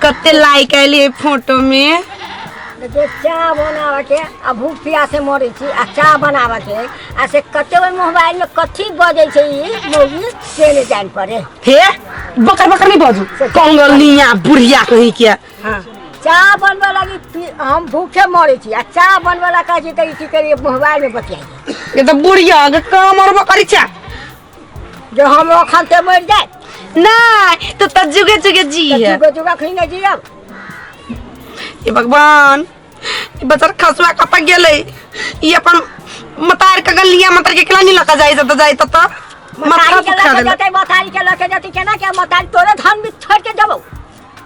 कते लाइक आयल फोटो में। जे चाह बनावे के आ भूख प्यास से मरे छी आ चाह बनावे के आ से कते ओहि मोबाइल में कथी बजै छै ई मौगी से नहि जान पड़े। हे बकर बकर नहीं बाजू, कंगलिया बुढ़िया कहीं के। हाँ चाह बनबे लागी हम भूखे मरे छी आ चाह बनबे ला कहै छी तऽ ई की करिए मोबाइल में बतियाइए। ये तो बुढ़िया के काम और बकरी चा जो हम अखन ते मरि जाए। नहीं तो त जुगे जुगे जी तऽ है। जुगे जुगे अखनी नहि जियब। हे भगवान, ई बचर खसुआ कतऽ गेलै? ई अपन मतार के गलिया मतार के केला नहीं लका जाय त जाय त त मतारी माथा के दुखा लके देलक। जेतै, मतारी के लके जेतै केना के? मतारी तोरे धन भी छोड़ के देबौ,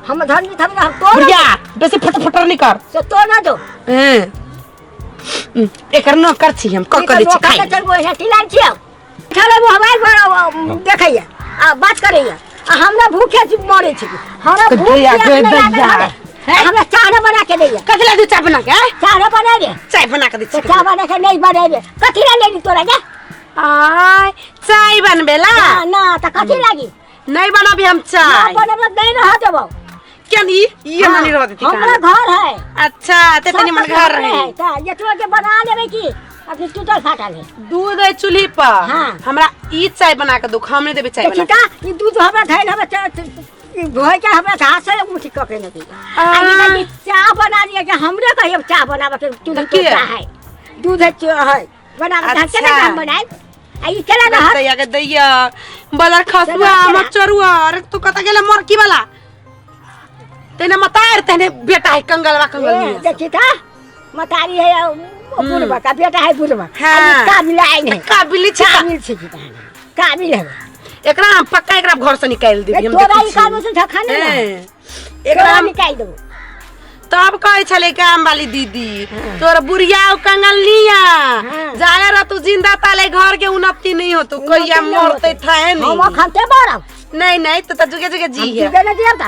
हम धन भी थम हम तोर बुढ़िया बेसी फट फटर नहीं कर। से तो ना दो। हैं एकर न कर छी हम क क दै छी खाइ। चल वो टिलान छियौ चलो मोबाइल पर देखैया आ बात करैया आ हमरा भूखे छी मरे छी, हमरा भूख दैया, प्यास नहि लागल दैया। हवे। हमरा चाह नहि बना के दैया। कथी ला दू चाय बना के, आँय? चाह नहि बना दे। चाय बना के दै तऽ छी। चाह बना के नहि बनेबे कथी ला लेली तोरा गे? आय चाय बनबेला ना ना तऽ कथी लागी? नहीं बनाबी हम चाय। ना बनेबे नहीं रह देबौ। क्या नहीं? ये हाँ, नहीं रह देती हमरा कहाँ? घर है। अच्छा, ते तनी सब मन तऽ घर घरे है। है, तऽ एतबो के बना लेबै की अभी टूटल फाटल है। दूध है चूल्ही पर। हाँ। हमरा ई चाय बना के दो, हम नहीं देबे चाय देखी बना के। ता, ई दूध हमरा धैल हमरा ई धोए के हमरा हाथ से मुठी कऽ के नहीं। आ ई ई चाह बना लिया के हमरे कहियो चाह बनाबे के चूल्ही तऽ के? पर चाह है। दूध है, चाह है। बनाबे के अच्छा। केना हम बनाए? आ ई केना रहत? दैया के दैया बलर खसुआ चला, चला। मचरुआ, अरे तू कतऽ गेले मरकी वाला? तेने मतार तेने बेटा है कंगलवा कंगल। ए, देखी ता मतारी है बुढ़बा का बेटा है बुढ़बा। हाँ। आ ई काबिल आइन है। काबिल छी काबिल छी की कहानी। काबिल है। एकरा हम पक्का एकरा घर से निकाल देबी हम। तोरा देखै ई छी। काबिल से धक्का नहीं ना। हैं। एकरा तोरा हम निकाल देबो। तब कहै छलै काम वाली दीदी तोर बुढ़िया ओ कंगलनिया हाँ। जाले रह तू जिंदा ताले घर के उन्नति नहीं होतो, कहिया उन्नति नहीं मरते होतै। था है हम नहीं। अखन ते मरब। नहीं नहीं तो त जुगे जुगे जी हम है। जुगे न जियब ता।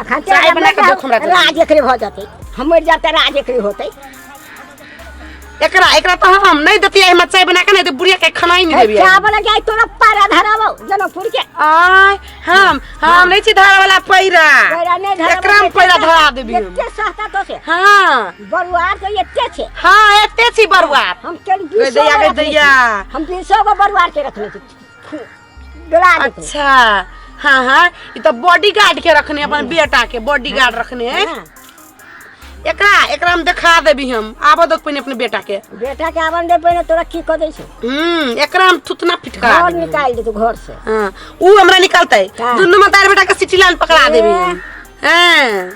अखन ते चाय बना के मर दो हमरा जाब, राज एकरे भऽ जेतै। हम मरि जाब तऽ राज एकरे होतै। एकरा एकरा तो हम नहीं देती है चाय बना के, नहीं तो बुढ़िया के खाना ही नहीं देबी। चाय बना के आई तोरा पारा धराबो जनकपुर के। आय हम नहीं छी धारा वाला पैरा। पैरा नहीं धराबो, एकरा हम पैरा धरा देबी हम। एते सस्ता तो से। हाँ। बरुआर तो एते छे। हाँ, एते छी बरुआर। हम केन गई बीसो दैया, गो गई रखने दैया। छी। हम 20 गो बरुआर के रखने छी। डरा देतौ। अच्छा, हाँ हाँ, ई तो बॉडीगार्ड के रखने, अपन बेटा के बॉडीगार्ड रखने है। हाँ। एकरा एकरा हम देखा देबी हम। आबऽ दो पहिने अपने बेटा के। बेटा के आबन दे पहिने, तोरा की कऽ दै छै? एकरा हम थुतना फिटका घर देबी। निकालि देतौ घर से। हाँ, ऊ हमरा निकालतै। हाँ। दुनू मतार बेटा के सिटी लाइन पकड़ा देबी ए। हम। हाँ।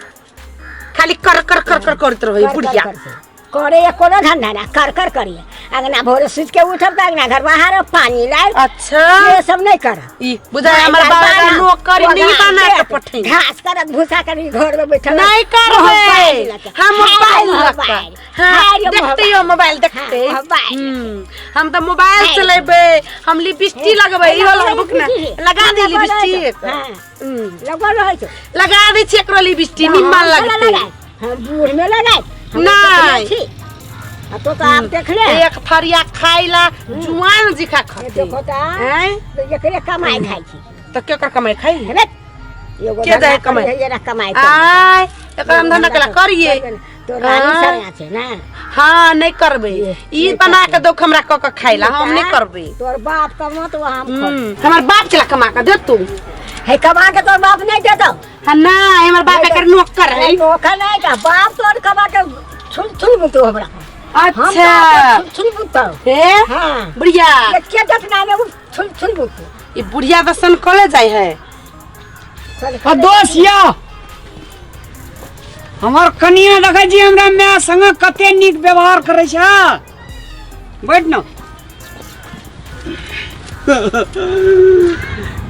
खाली कर कर कर कर करत रहै कर, कर, बुढ़िया। कर से। करे या कोनो धंधा ना कर कर करिए। अंगना भोरे सुति के उठब तऽ अंगना घर बाहर पानी लाए। अच्छा। ये सब नहीं कर। ई बुझाय हमर बाबा का नौकरी नहीं बना के पठै। घास करत भूसा कर घर में बैठल। नहीं करबै। मोबाइल लऽ के। हम मोबाइल हाय लऽ के। मोबाइल। हाँ, हाय रे देखते हो मोबाइल देखते। हाँ, मोबाइल। हम तो मोबाइल हाय। चलेबै, हम लिपस्टिक लगबै, इहो लगबुक ना। लिपस्टिक। लगा दे लिपस्टिक। हाँ। लगल रहै छै। लगा दै छी एकरो लिपस्टिक, हम निम्मन कला लगतै। लगाए? हम बूढ़ में लगाए? हम नहीं। तो छी। आ तो तो आप देख ले। एक थरिया खाइला जुआन जी खा खते। देखो ता। हैं? तो एकरे कमाई खाइ छी। तो केकर कमाई खाइ? है ना? एगो के धंधा जाए कमाई? करिहे, एरा कमाई करिहे। आय, एकर हम धंधा केला करिए। तो रानी हाँ। सरिया छै ना। हाँ, नहीं करबै। ये, ई नहीं बना के करबै। दो हमरा क क खाइला, हम नहीं करबै। तोर बाप कमत वो हम खब। हमर बाप चला कमा के देतौ। हे कमा के तोर बाप नहीं देतौ। हाँ, ना, हमर बाप एकर नौकर है। नौकर नहीं का बाप तोर कमा के छुल छुल बुतो हमरा। अच्छा। छुल छुल बुतो। हे? हाँ। बुढ़िया। के दफना में वो छुल छुल बुतो। ई बुढ़िया दर्शन कले जाय है। आ दोस्त या हमर कनिया देखै छी हमरा माय संगे कते नीक व्यवहार करै छै। बैठ न,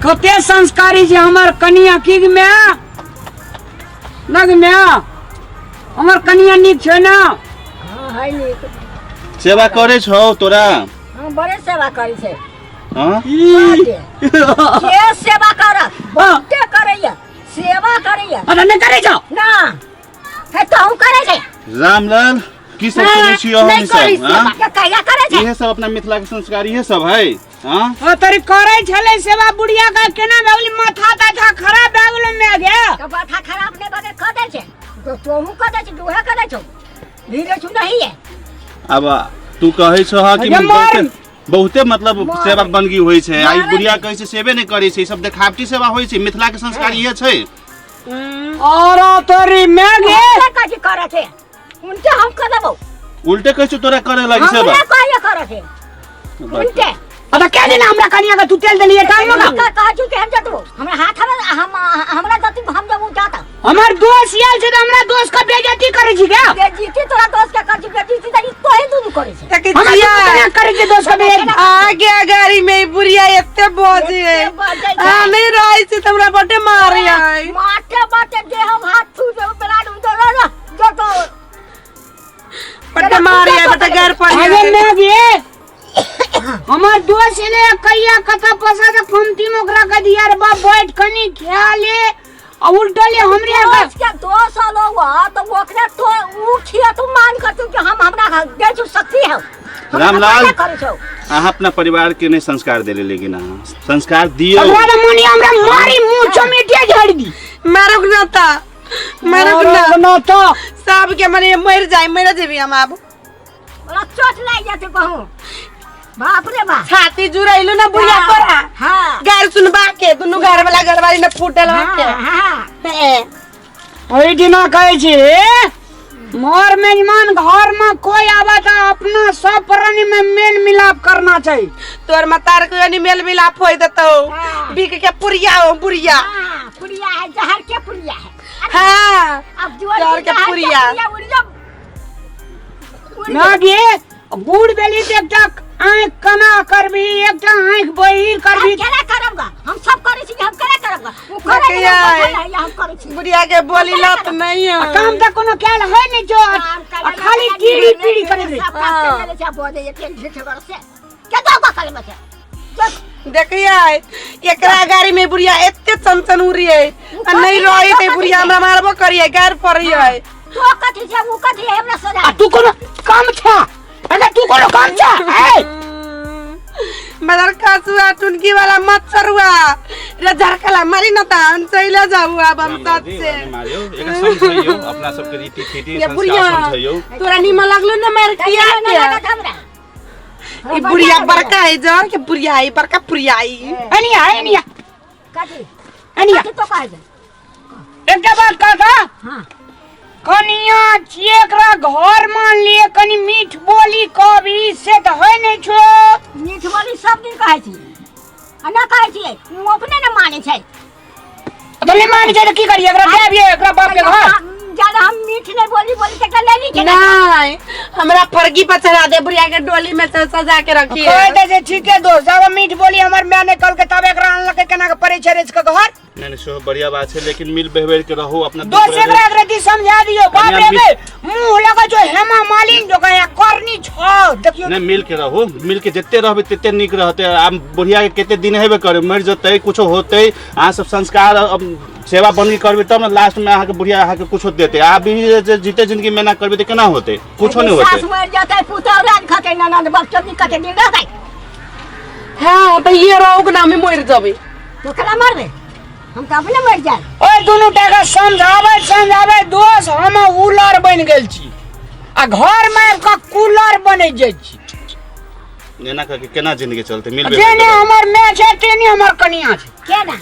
कते संस्कारी छै हमर कनिया। की गे माय लग माय, हमर कनिया नीक छै ना? हाँ, है नीक। सेवा करे छौ तोरा? हाँ, बड़े सेवा करै छै। हाँ? ई। के सेवा करत? बहुते करैया, सेवा करैया। अरे नहि करै छौ? ना हे तहु करै छै। रामलाल, की सब हाँ, सुनै छी अहाँ नहि सब, करै हाँ? सेवा। के कहिया करै छै? इहे सब अपना मिथिला के संस्कार इहे सब है। हाँ ओ तोरी करै छलै सेवा बुढ़िया का केना भए गेलै माथा ताथा खराब भए गेलै my गे। तो माथा खराब नहीं बगे कह दै छै तो तोहू कह दै छै दुहे कह दै छौ धीरे छु नहीं है। अब तू कहै छह कि अरे मार। बहुते बहुते मतलब मार। सेवा बनगी होइ छै आ ई मारै बुढ़िया छै। कहै छै सेवे नहि करै छै ई सब देखावटी सेवा होइ छै मिथिला के संस्कार इहे छै। और तोरी my गे उनके कथी करे छै उनके हम कह देबौ। उल्टे कहै छौ तोरा करे लागी सेवा। हमरा कहिया करे छै उनके। अब के दिन हमरा कनिया के तू तेल देलिए टांग में का कहै छु कि हम जतबो हमरा हाथ में हम हमरा जति हम जब जाता। हमर दोस्त आयल छै त हमरा दोस्त के बेइज्जती करै छी क्या? बेइज्जती तोरा दोस्त के करै छी बेइज्जती त ई तोहे दुनू करै छै। तके हमरा जिया दुनू कनिया करै छै दोस्त के बेइज्जती। आगे गाड़ी में ई बुढ़िया एते बजे है। एते बजै छै। आ नहीं रहै छै त हमरा बड्डे मारे है। माटे माटे देह हाथ छू देबो बेला do दो रो जो तो बड्डे मारे है बड्डे घर पर अरे मैं गे हमर दोस्त एले कहिया कत पैसा से कमती में ओकरा कह दिया रे बाप बैठ कनी खा ले आ उल्टले हमरे आगा दोस्त के दोस्त आलो हुआ तो ओकरे तो ऊ खिया तू मान कर तू कि हम हमरा दे छु शक्ति है। रामलाल। करै छौ अहाँ अपना परिवार के नहीं संस्कार देले लेकिन अहाँ संस्कार दियौ। हमरा तो मनी हमरा मारी मुंह चमेटिया झाड़ दी। मारुक न त मारुक न न तो सब के मने मर जाए मर जेबी हम आब। बड़ा चोट लागि जाते कहूं बाप रे बाप। छाती जुड़ैलु ना बुढ़िया हाँ, तोरा। हाँ। गार सुनबा के दुनू घर वाला घरवाली ने फूटल हाँ, के। हाँ। हे। ओहि दिना कहै छी मोर मेजमान घर में कोई आवा तो अपना सब प्राणी में मेल मिलाप करना चाहिए। तोर मतार को यानी मेल मिलाप होई देतौ। हाँ। बिक के पुरिया हो बुढ़िया। हाँ, पुरिया है जहर के पुरिया है। हाँ। अब जुआर जहर के जहर पुरिया। पुरिया उड़ जा। उड़ जा। ना गे बूढ़ बेली तो एकटा आँख कना करबी एकटा आँख बहिर करबी। हम केना करब गा? हम सब करै छी, हम केना करब गा? ओ करै देखियै। छै, हम करै छै, हम करै छी। बुढ़िया के बोली लत नहीं है। आ काम त कोनो कैल है नहीं जो काम आ खाली टीड़ी पीड़ी करै छै। सब काम कर लेले छै, बोले ये तेल झिठ कर से। के दो का कलम से? जो देखियै एकरा गाड़ी में बुढ़िया एते चमचन उड़ी है आ नहीं रही ते बुढ़िया हमरा मारबो करिए गार पड़ी है। तो कथी छै, उ कथी है, हमरा सोझा। आ तू कोनो काम छा? अरे तू कोनो काम छा? ए मदर खसुआ टुनकी वाला मच्छरुआ रे झरकला मारी न त हम चले जाऊ अब हम साथ से। मारियो एकरा समझैयौ अपना सबके रीति ठीति ये संस्कार बुढ़िया समझैयौ। तोरा नीमन लागलो न मार किया ना के? लागत हमरा। ई बुढ़िया बड़का है जर के बुढ़िया है बड़का बुढ़िया है। एनिया एनिया कथी? एनिया कथी तो कहै छै? एकटा बात कह था। हां। कनिया छियै एकरा घर मान लिए कनी मीठ बोली कभी से त होय नहीं छो। मीठ बोली सब दिन कहै छी आ ना कहै छियै उ अपने न मानै छै। तो नहीं मानै छै त की करियै एकरा देबियै एकरा बाप के घर? ज्यादा हम मीठ नहीं बोली बोली के ले ली के नहीं हमरा फरगी पर चढ़ा दे बुढ़िया के डोली में से सजा के रखी कह दे जे ठीक है दोस्त जब मीठ बोली हमर माय ने कल के तब एकरा अनलकै केना के पड़ै छै रेच के घर। नहीं नहीं सेहो बढ़िया बात है लेकिन मिल बेहवेर के रहो अपना दोस्त एकरा एकरा दी समझा दियो बाप रे बे मुंह लगा जो हेमा मालिन जो कहे करनी छो देखियो। नहीं मिल के रहो मिल के जते रहबे तते नीक रहते। आ बुढ़िया के कते दिन हेबे करे मर जते कुछो होते अहाँ सब संस्कार अब सेवा बनी करबे तब न लास्ट में अहाँ के बुढ़िया अहाँ के कुछो देते। आ भी जे जीते जिंदगी में ना करबे त केना होते कुछो नहीं होते। सास मर जते पुतोह राज खते ननद बाप चोदी कते दिन रहते। हां त ये रोग ना में मर जबे। तो केना मरबे हम त अपने मर जाए। ओए दुनू टाका समझाबै समझाबै दोस्त हम उलर बन गेल छी आ घर में आबि कऽ कूलर बनै जाइ छी। एना कह के केना जिंदगी चलते मिल जेने हमर my छै तेने हमर कनिया छै। केना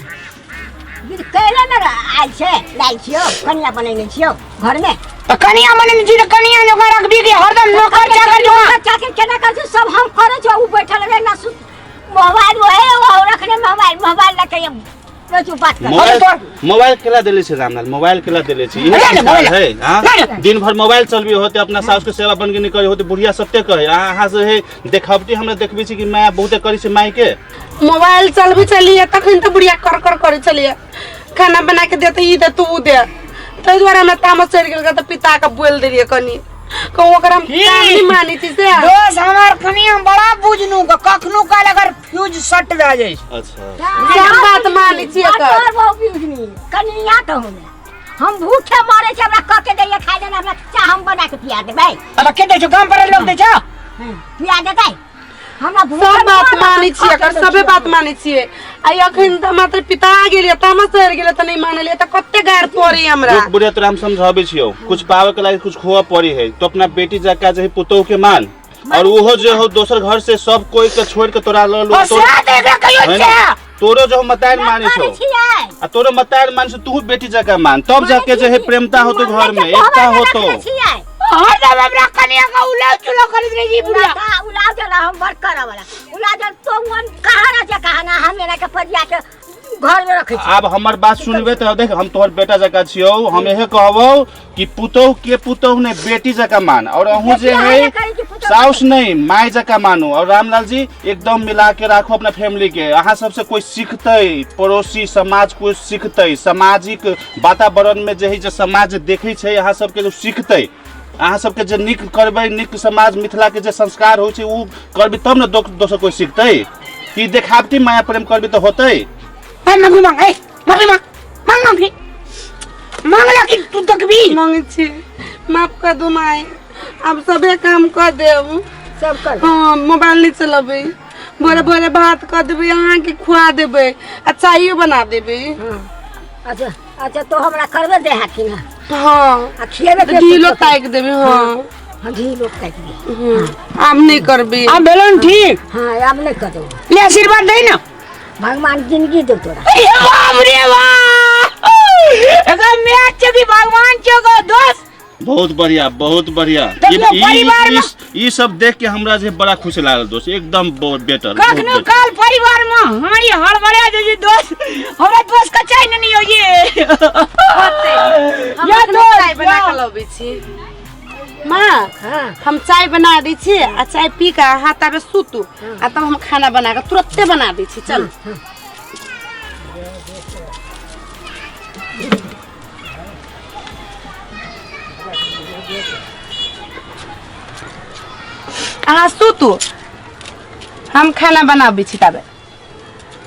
बिद कैला न आयल छै लायल छियौ कनिया बनेने छियौ घर में। त कनिया बनेने छी त कनिया जकाँ रखबी कि हरदम नौकर चाकर जकाँ? नौकर चाकर केना करै छै सब हम करै छियौ उ बैठल रहे ना सुत मोबाइल ओहे ओ रखने मोबाइल मोबाइल लके रोज बात कर। मोबाइल मोबाइल केला देले छै रामलाल मोबाइल केला देले छै इहे अरे संस्कार मोबाइल है हां नहीं। दिन भर मोबाइल चलबी होते अपना सास के सेवा बन के नहीं करे होते बुढ़िया सत्य कहे अहाँ से है देखावटी हमरा देखबी छी कि मैं बहुते करी छै माई के। मोबाइल चलबी चलिए तखन त बुढ़िया कर कर करे चलिए खाना बना के देते ई दे तू उ दे तै दुआरे हमरा तामस चढ़ि गेल त पिता के बोल देलियै कनी कहू ओकरा हम काम नहीं मानै छी से। दोस्त हमर कनिया बड़ा बुझनू के कखनो काल अगर फ्यूज सट भए जाइ छै। अच्छा सब बात मानै छी एकर। बड़ बहु बुझनी कनिया तो हम भूखे मरे छै हमरा कह के दैया खाइ देना हमरा चाह हम बना के पिया देबै। अब के दै छौ गाम पर लोग दै छौ? पिया देतै। हमरा भूख सब बात मरल, मानै छियै, खा एकर के सबे बात मानै छियै। आ अखन तऽ मात्र पिता गेलियै, तामस चढ़ि गेलै तऽ नहि मानलियै, तऽ कते गारि पड़ै हमरा। देख बुढ़िया, तोरा हम समझाबै छियौ, कुछ पावे के लागी कुछ खोआ पड़ी है तो अपना बेटी जका जे है पुतोह के मान, और ओहो जे हो दोसर घर से सब कोई के छोड़ के तोरा ल लो और तो साथ एकरा कहियो है ना? चाह तोरो जो मताइन माने करै छौ छियै। आ तोरो मताइन माने छौ, तू बेटी जका मान, तब जाके जे है प्रेमता होतो घर में, एकता होतो। छियै। हरदम हमरा कनिया का उलाव चुलाव करैत रहे जी बुढ़िया। उलाव चला हम बड़ करऽ वाला उलाव जल तो मन कहाँ रह कहाँ ना हम एना के परिया के घर में रखै छी। आब हमर बात सुनबे तऽ देख, हम तोहर बेटा जकाँ छियौ, हम इहे कहबौ कि पुतोह के पुतोह नहीं बेटी जकाँ मान, और अहूँ जे है साउस नहीं माय जकाँ मानू। और रामलाल जी एकदम मिला के राखू अपना फैमिली के। अहाँ सबसे कोई सीखतै, पड़ोसी समाज कोई सीखतै, सामाजिक वातावरण में जे है जे समाज देखै छै अहाँ सबके जो सीखतै, अहाँ सबके जे नीक करबै, नीक समाज मिथिला के जे संस्कार होइ छै उ करबै तब ने दोसर कोई सीखतै। कि देखावटी माया प्रेम करबै तऽ होतै। ए माफी मांग, ए माफी मांग, मांग माफी मांगला कि तू तकबी। मांगै छी, माफ कर दू माय, आब सबे काम कर देब। सब कर। हाँ, मोबाइल नहीं चलेबै, भोरे भोरे भात कर देबै, अहाँके खुआ देबै आ चाइयो बना देबै। हाँ। अच्छा अच्छा, तो हमरा करबे दे हाथी ना। हाँ। आ खिएबे के ढीलो ताकि देबै। हाँ हाँ, ढीलो ताकि दे। आब नहीं करबै। अब भेलन ठीक। हाँ, आब नहीं कर दो। ले आशीर्वाद दे ना। भगवान जिंदगी दे तोरा। अरे बाप रे बाप, एकर मैच छौ कि भगवान छौ गो दोस्त। बहुत बढ़िया, बहुत बढ़िया। देखियौ, परिवार में ई सब देख के हमरा जे बड़ा खुशी लागल दोस्त, एकदम बहुत बेटर, बहुत कखनो बेटर। काल परिवार में हमारी हड़बड़ा जे जे दोस्त, हमरा दोस्त का चाय नहीं हो ये। हम या अखने दोस्त, चाय बना या। के लबै छी माँ। हाँ। हम चाय बना दै छी आ चाय पी के अहाँ ताबे सुतू, आ तब हम खाना बना के तुरंते बना दै छी। चल अहाँ सुतू, हम खाना बनाबै छी ताबे।